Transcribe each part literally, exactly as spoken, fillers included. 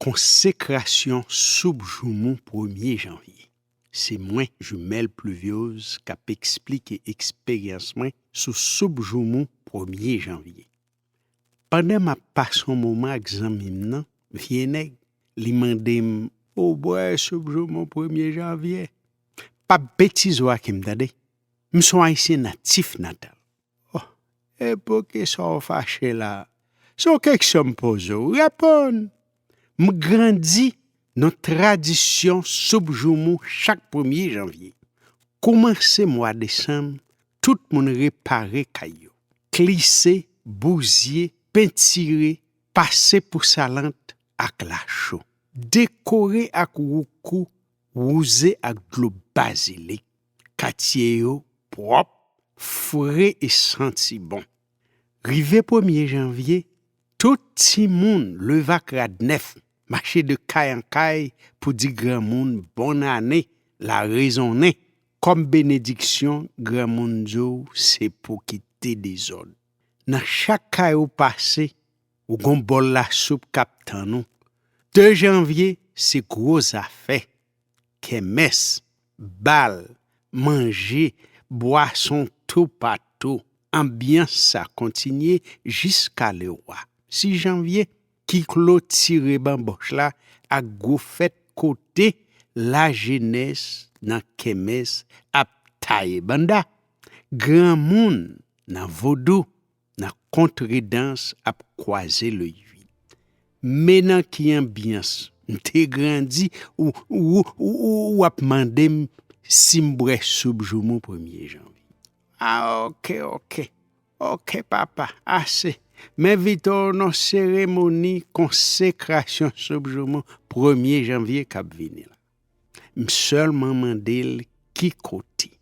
Konsekrasyon soup joumou premye janvye. Se mwen, Jumelle Pluviose, k ap eksplike eksperyans mwen sou soup joumou premye janvye. Pandan m ap pase yon moman ak zanmi m nan, vye nèg, li mande m, "Ou bwè soup joumou premye janvye?" Pa betize w ak m, tande. M se yon Ayisyen natif natal. Oh, e poukisa w fache la? Se yon keksyon m poze w. Reponn! M grandi nan tradisyon soup joumou chak premye janvye. Koumanse mwa desanm, tout moun repare kay yo. Klise, bouzye, pentire, pase pousalant ak lacho. Dekore ak woukou, wouze ak dlo bazilik. Katye yo pwòp, fre e santi bon. Rive premye janvye, tout timoun leve ak rad nèf, mache de kay an kay pou di granmoun bòn ane, larezonnen. Kòm benediksyon, granmoun di w se pou kite dezòd. Nan chak kay ou pase, ou gon bòl lasoup k ap tann ou. De janvye, se gwo zafè. Kèmès, bal, manje, bwason toupatou. Anbyans sa kontinye jiska lewa. Sis janvye, ki klotire banbòch la ak gwo fèt kote lajenès nan kèmès ap taye banda. Granmoun nan vodou, nan kontredans ap kwaze le uit. Men nan ki anbyans m te grandi, ou, ou, ou, ou, ou ap mande m si m bwè soup joumou premye janvye. A, oke, oke. Oke, papa, ase. M envite w nan seremoni konsekrasyon soup joumou premye janvye k ap vini la. M sèlman mande l ki kote.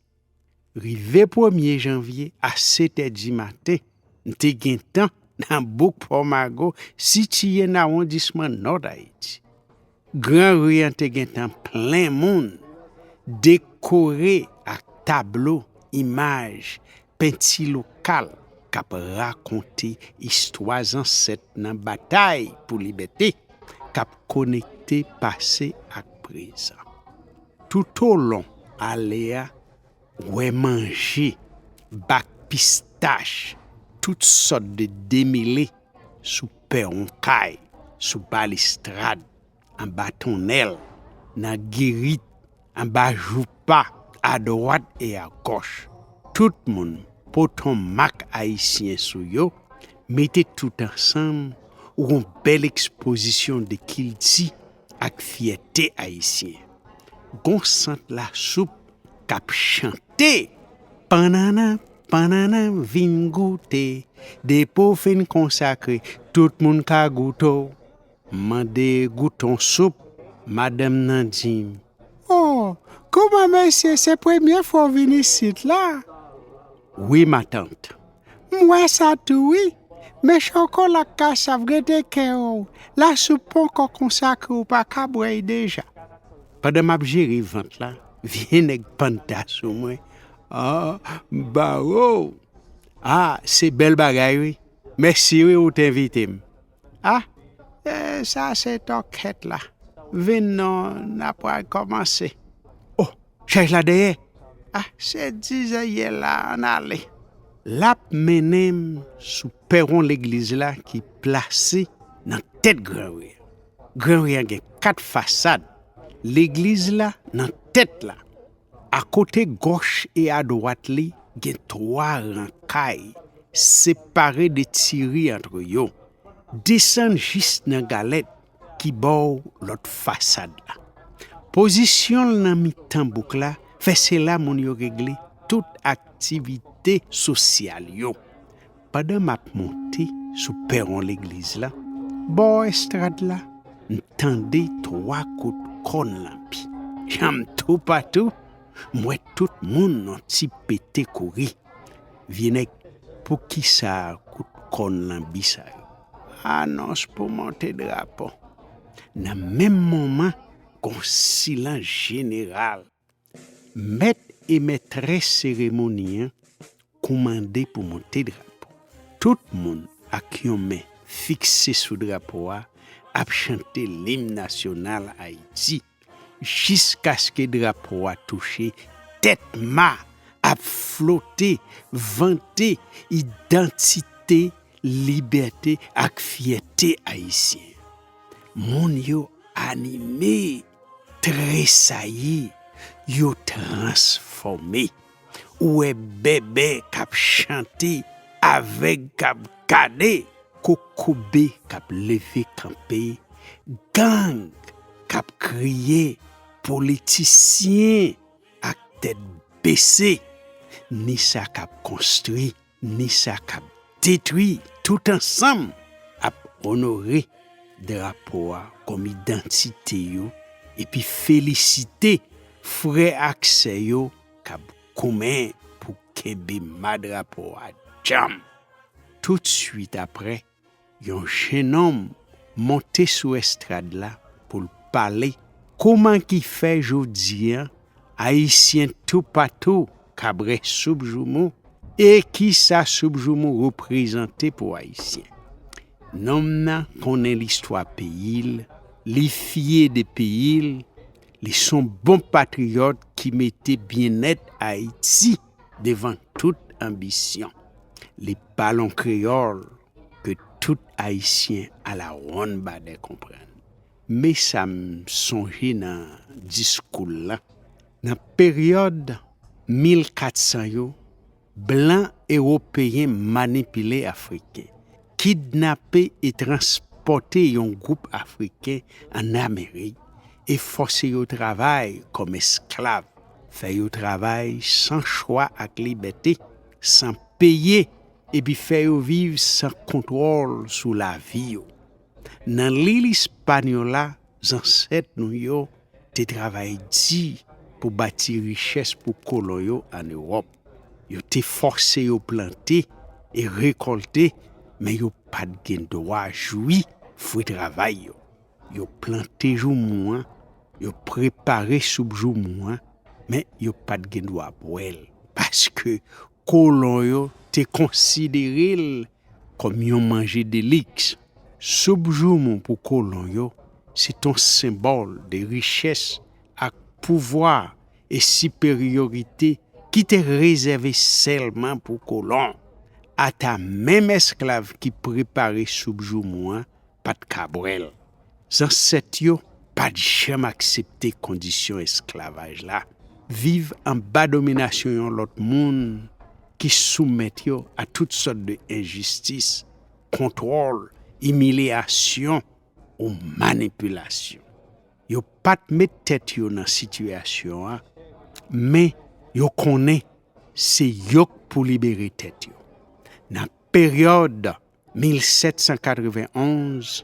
Rive premye janvye a sèt è di maten, m te gentan nan bouk Pòmago, sitiye nan awondisman Nò Ayiti. Gran ri an te gentan plen moun, dekore ak tablo, imaj, penti lokal k ap rakonte istwa zansèt nan batay pou libète k ap konekte pase ak prezan. Toutolon ale a, wè manje, bak pistach, tout sòt de demele sou pèwon kay, sou balistrad, anba tonnèl, nan girit, anba joupa, adwat e agòch. Tout moun pote yon mak ayisyen sou yo, mete tout ansanm, ou yon bèl ekspozisyon de kilti ak fyète ayisyen. Gon sant lasoup k ap chante. Pannannan, pannannan, vin goute. Depi w fin konsakre, tout moun ka goute w. M mande goute yon soup, madanm nan di m, "Oh, kòman mesye, se premye fwa w vin isit la?" "Wi, matant." "M wè sa tou, wi. Men chokola ak kasav rete kè w. Lasoup poko konsakre, ou pa ka bwè l deja." Pandan m ap jere vant la, vye nèg panta sou mwen. "Ah, m ba w." "Ah, se bèl bagay, wi. Mèsi, wi, ou te envite m." "Ah, e, sa se tòkèt la. Vin non, n ap pral kòmanse." "Oh, chaj la dèyè." "Ah, se dizè yè la, ann ale." L ap mennen m sou pèwon legliz la ki plase nan tèt Gran Ri a. Gran Ri a gen kat fasad. Legliz la nan tèt la. Akote gòch e adwat li, gen twa ran kay separe de ti ri antre yo. Desann jis nan galèt ki bò lòt fasad la. Pozisyon l nan mitan bouk la fè se la moun yo regle tout aktivite sosyal yo. Pandan m ap monte sou pèwon legliz la, bò estrad la, m tande twa kout kòn lanbi. Jan m toupatou, m wè tout moun nan ti pete kouri. Vye nèg, poukisa kout kòn lanbi sa yo? Anons pou monte drapo. Nan menm moman, gon silans jeneral. Mèt e mètrès seremoni an koumande pou monte drapo. Tout moun ak yon men fikse sou drapo a, ap chante lim nasyonal Ayiti, jiskaske drapo a touche tèt ma ap flote, vante idantite, libète ak fyète ayisyen. Moun yo anime, tresayi, yo transfòme. Ou wè bèbè k ap chante, avèg k ap gade, kokobe k ap leve kanpe, gang k ap kriye, politisyen ak tèt bese, ni sa k ap konstwi, ni sa k ap detwi, tout ansanm ap onore drapo a kòm idantite yo, epi felisite frè ak sè yo k ap goumen pou kenbe ma drapo a djanm. Toutswit apre, yon jennonm monte sou estrad la pou l pale kòman ki fè jodi a Ayisyen toupatou ka bwè soup joumou, e kisa soup joumou reprezante pou Ayisyen. Nonm nan konnen listwa peyi l, li fye de peyi l, li s on bon patriyòt ki mete byennèt Ayiti devan tout anbisyon. Li pale yon kreyòl ke tout Ayisyen alawonn badè konprann. Men sa m sonje nan diskou l lan. Nan peryòd mil kat san yo, blan ewopeyen manipile Afriken, kidnape e transpòte yon gwoup Afriken ann Amerik e fòse yo travay kòm esklav, fè yo travay san chwa ak libète, san peye, epi fè yo viv san kontwòl sou lavi yo. Nan lil Ispanyola, zansèt nou yo te travay di pou bati richès pou kolon yo ann Ewòp. Yo te fòse yo plante e rekòlte, men yo pa t gen dwa jwi fwi travay yo. Yo plante joumou an, yo prepare soup joumou an, men yo pa t gen dwa bwè l, paske kolon yo te konsidere l kòm yon manje deliks. Soup joumou pou kolon yo se t on senbòl de richès ak pouvwa e siperyorite ki te rezève sèlman pou kolon. Ata menm esklav ki prepare soup joumou an pa t ka bwè l. Zansèt yo pa t janm aksepte kondisyon esklavaj la, viv anba dominasyon yon lòt moun ki soumèt yo a tout sòt de enjistis, kontwòl, imilyasyon ou manipilasyon. Yo pa t met tèt yo nan sitiyasyon an, men yo konnen se yo k pou libere tèt yo. Nan peryòd mil sèt san katrevenn onz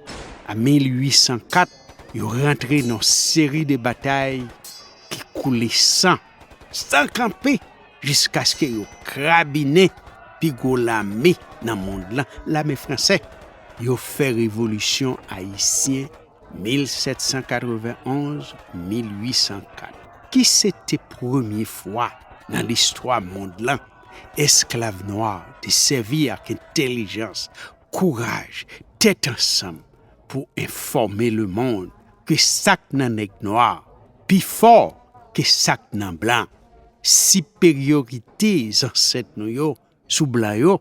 a mil uit san kat, yo rantre nan seri de batay ki koule san, san kanpe, jiskaske yo krabinen pi gwo lame nan mond lan, lame fransè. Yo fè revolisyon ayisyen mil sèt san katrevenn onz, mil uit san kat, ki se te premye fwa nan listwa mond lan esklav nwa te sèvi ak entèlijans, kouraj, tèt ansanm pou enfòme lemonn ke sa k nan nèg nwa pi fò ke sa k nan blan. Siperyorite zansèt nou yo sou blan yo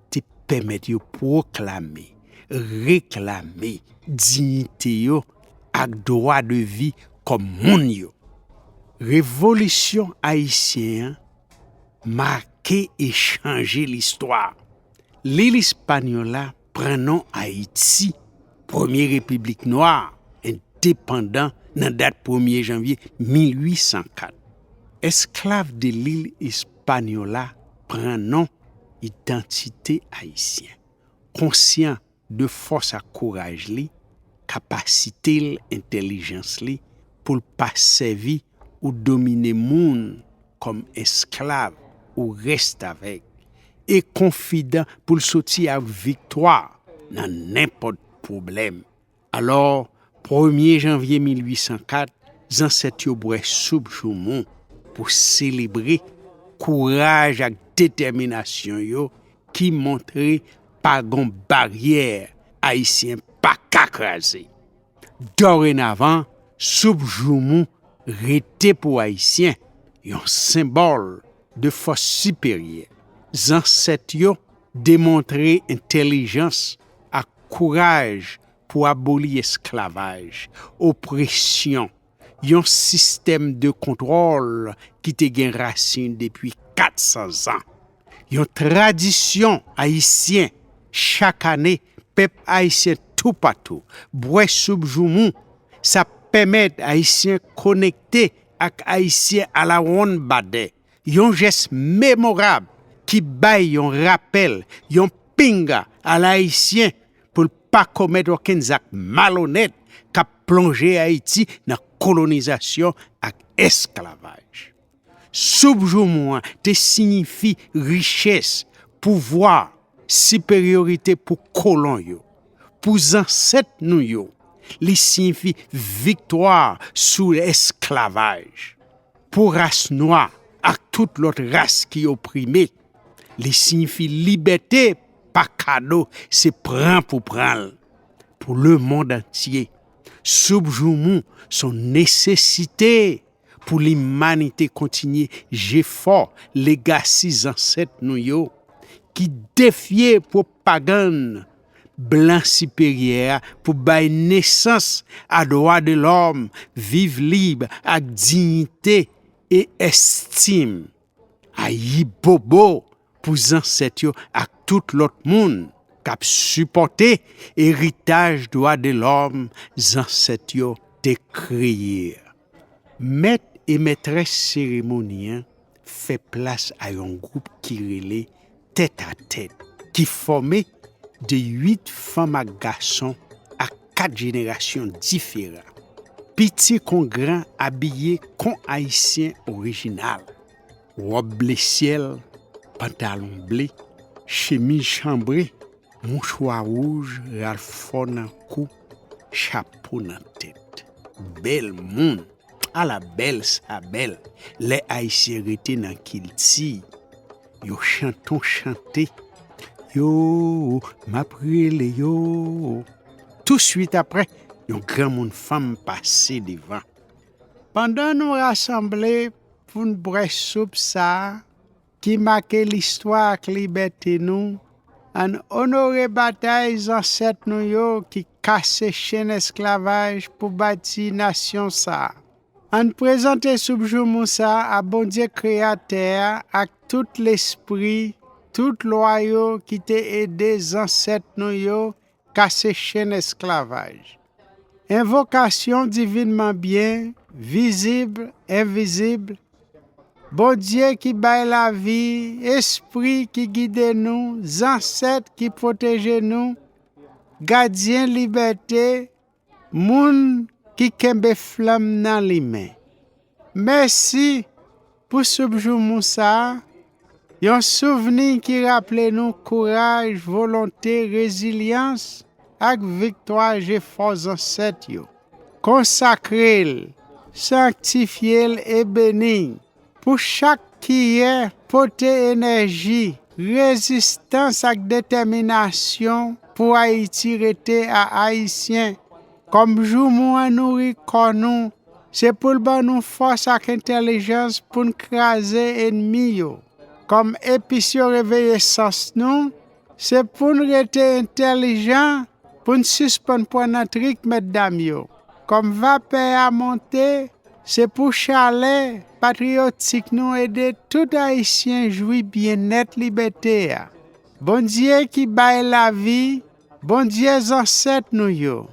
te pèmèt yo pwoklame, reklame diyite yo ak dwa de vi kòm moun yo. Revolisyon ayisyen an make e chanje listwa. Lil Ispanyola pran non Ayiti, premye repiblik nwa endepandan nan dat premye janvye mil uit san kat. Esklav de lil Ispanyola pran non idantite ayisyen. Konsyan de fòs ak kouraj li, kapasite l, entèlijans li, pou l pa sèvi ou domine moun kòm esklav ou restavèk, e konfidan pou l soti ak viktwa nan nenpòt pwoblèm. Alò, premye janvye mil uit san kat, zansèt yo bwè soup joumou pou selebre kouraj ak detèminasyon yo ki montre pa gon baryè Ayisyen pa ka kraze. Dorenavan, soup joumou rete pou Ayisyen yon senbòl de fòs siperyè. Zansèt yo demontre entèlijans ak kouraj pou aboli esklavaj, opresyon, yon sistèm de kontwòl ki te gen rasin depi kat san zan. Yon tradisyon ayisyen, chak ane, pèp ayisyen toupatou bwè soup joumou. Sa pèmèt Ayisyen konekte ak Ayisyen alawonnbadè, yon jès memorab ki bay yon rapèl, yon pinga alayisyen pou l pa komèt okenn zak malonèt k ap plonje Ayiti nan kolonizasyon ak esklavaj. Soup joumou an te siyifi richès, pouvwa, siperyorite pou kolon yo. Pou zansèt nou yo, li siyifi viktwa sou esklavaj. Pou ras nwa ak tout lòt ras ki oprime, li siyifi libète pa kado, se pran pou pran l. Pou lemonn antye, soup joumou se yon nesesite pou limanite kontinye jefò legasi zansèt nou yo, ki defye pwopagann blan siperyè a pou bay nesans a dwa de lòm, viv lib ak diyite e estim. Ayibobo pou zansèt yo ak tout lòt moun k ap sipòte eritaj dwa de lòm zansèt yo te kreye a. Mèt e mètrès seremoni an fè plas a yon gwoup ki rele Tètatèt, ki fòme de uit fanm ak gason ak kat jenerasyon diferan. Piti kon gran abiye kon ayisyen orijinal. Wòb ble syèl, pantalon ble, chemiz chanbre, mouchwa wouj, ralfò nan kou, chapo nan tèt. Bèl moun, ala bèl sa bèl, lè ayisyen rete nan kilti. Yo chante yon chante, yo, m ap rele yo. Touswit apre, yon granmoun fanm pase devan. Pandan nou rasanble pou n bwè soup sa a, ki make listwa ak libète nou, ann onore batay zansèt nou yo ki kase chenn esklavaj pou bati nasyon sa a. Ann prezante soup joumou sa a Bondye Kreyatè a ak tout lespri, tout lwa yo ki te ede zansèt nou yo kase chenn esklavaj. Envokasyon divinman byen, vizib, envizib, Bondye ki bay lavi, Espri ki gide nou, zansèt ki pwoteje nou, gadyen libète, moun ki kenbe flanm nan limen. Mèsi pou soup joumou sa a, yon souvni ki raple nou kouraj, volonte, rezilyans ak viktwa jefò zansèt yo. Konsakre l, sanktifye l e beni l. Pou chak kiyè pote enèji, rezistans ak detèminasyon pou Ayiti rete a Ayisyen. Kòm joumou an nouri kò nou, se pou l ban nou fòs ak entèlijans pou n kraze ènmi yo. Kòm epis yo reveye sans nou, se pou n rete entèlijan, pou n sispann pran nan trik mètdam yo. Kòm vapè a monte, se pou chalè patriyotik nou ede tout Ayisyen jwi byennèt libète a. Bondye ki bay lavi, Bondye zansèt nou yo,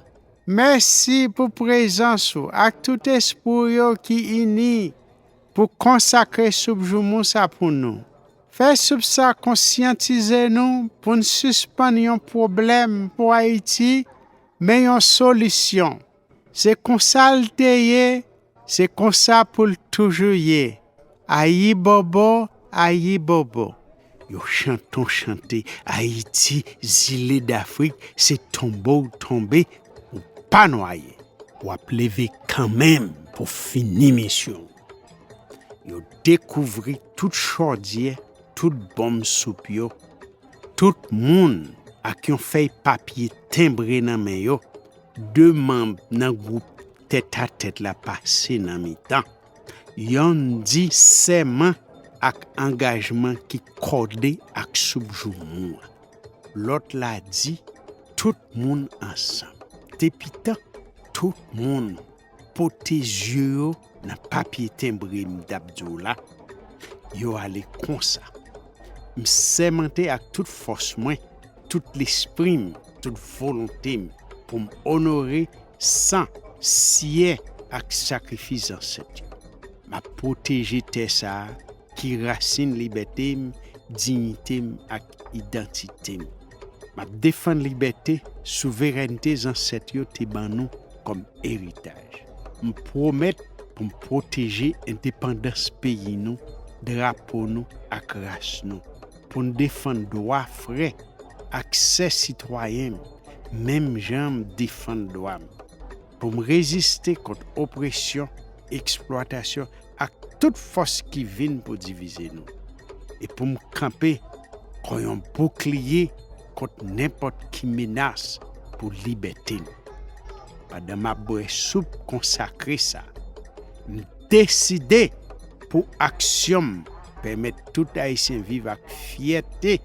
mèsi pou prezans ou ak tout espri w yo ki ini pou konsakre soup joumou sa pou nou. Fè soup sa konsyantize nou pou n sispann yon pwoblèm pou Ayiti, men yon solisyon. Se konsa l te ye, se konsa pou l toujou ye. Ayibobo, ayibobo. Yo chante yon chante, Ayiti, zile Dafrik, se tonbe w tonbe, ou pa nwaye. W ap leve kanmenm pou fini misyon w. Yo dekouvri tout chòdyè, tout bonm soup yo, tout moun ak yon fèy papye tenbre nan men yo, de manm nan gwoup tètatèt la pase nan mitan. Yonn di sèman ak angajman ki kòde ak Soup Joumou an. Lòt la di tout moun ansanm. Depi tan, tout moun pote zye yo nan papye tenbre m t ap di w la, yo ale konsa. M sèmante ak tout fòs mwen, tout lespri m, tout volonte m, pou m onore san, syè ak sakrifis zansèt yo. M ap pwoteje tè sa a ki rasin libète m, diyite m ak idantite m. M ap defann libète, souverènte zansèt yo te ban nou kòm eritaj. M pwomèt pou m pwoteje endepandans peyi nou, drapo nou ak ras nou, pou n defann dwa frè ak sè sitwayen m, menm jan m defann dwa m, pou m reziste kont opresyon, eksplwatasyon ak tout fòs ki vin pou divize nou, e pou m kanpe kon yon boukliye kont nenpòt ki menas pou libète nou. Pandan m ap bwè soup konsakre sa, m deside pou aksyon m pèmèt tout Ayisyen viv ak fyète,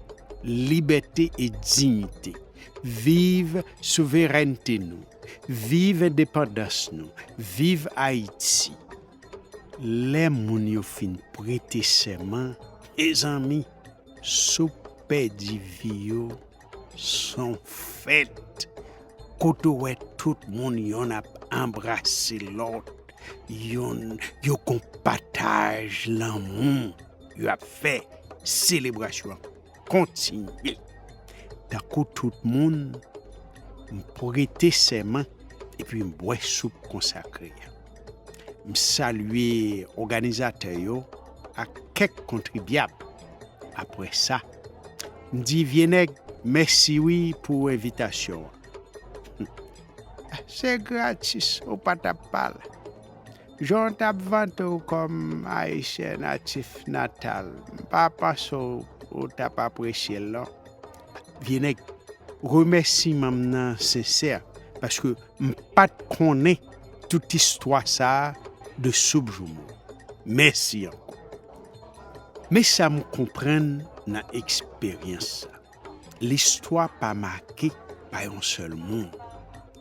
libète e diyite. Viv souverènte nou! Viv endepandans nou! Viv Ayiti! Lè moun yo fin prete sèman, mezanmi, soup pèdi vi yo s on fèt. Kote w wè tout moun yonn ap anbrase lòt, yonn yo gon pataj lanmou, yo ap fè selebrasyon an kontinye. Tankou tout moun, m prete sèman epi m bwè soup konsakre a. M salye òganizatè yo ak kèk kontribyab. Apre sa, m di vye nèg mèsi wi pou envitasyon an. Se gratis, ou pa t ap pale. Jan w t ap vante w kòm Ayisyen natif natal, m pa panse w, w t ap apresye l non. Vye nèg, remèsiman m nan sensè, paske m pa t konnen tout istwa sa a de Soup Joumou. Mèsi ankò. Men sa m konprann nan eksperyans sa. Listwa pa make pa yon sèl moun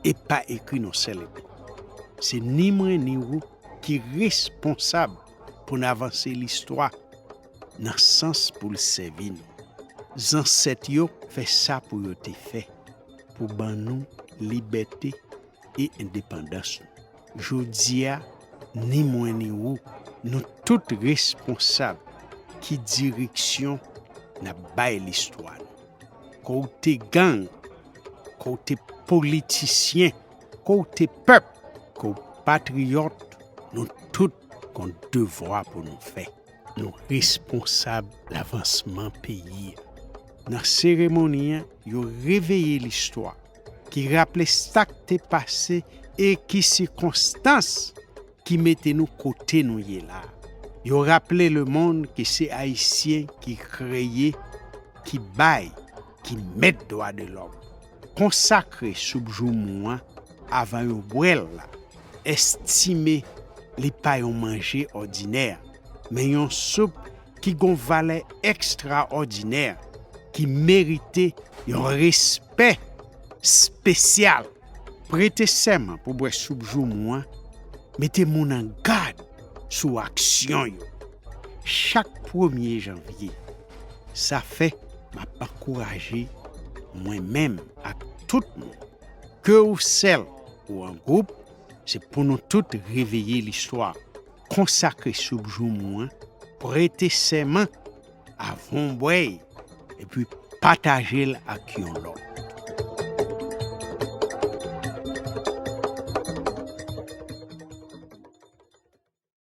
e pa ekri nan sèl epòk. Se ni mwen ni ou ki responsab pou n avanse listwa nan sans pou l sèvi nou. Zansèt yo fè sa pou yo te fè, pou ban nou libète e endepandans nou. Jodi a, ni mwen ni ou, nou tout responsab ki direksyon n ap bay listwa nou. Ke w te gang, ke w te politisyen, ke w te pèp, ke w patriyòt, nou tout gon devwa pou nou fè. Nou responsab lavansman peyi a. Nan seremoni an, yo reveye listwa, ki raple sa k te pase e ki sikonstans ki mete nou kote nou ye la. Yo raple lemonn ke se Ayisyen ki kreye, ki bay, ki mèt dwa de lòm. Konsakre soup joumou an avan yo bwè l la. Estime li pa yon manje òdinè, men yon soup ki gon valè ekstraòdinè, ki merite yon respè espesyal. Prete sèman pou bwè soup joumou an, mete moun an gad sou aksyon yo. Chak premye janvye, sa fè m ap ankouraje mwen menm ak tout moun, ke w sèl ou an gwoup, se pou nou tout reveye listwa, konsakre soup joumou an, prete sèman avan w bwè l, epi pataje l ak yon lòt.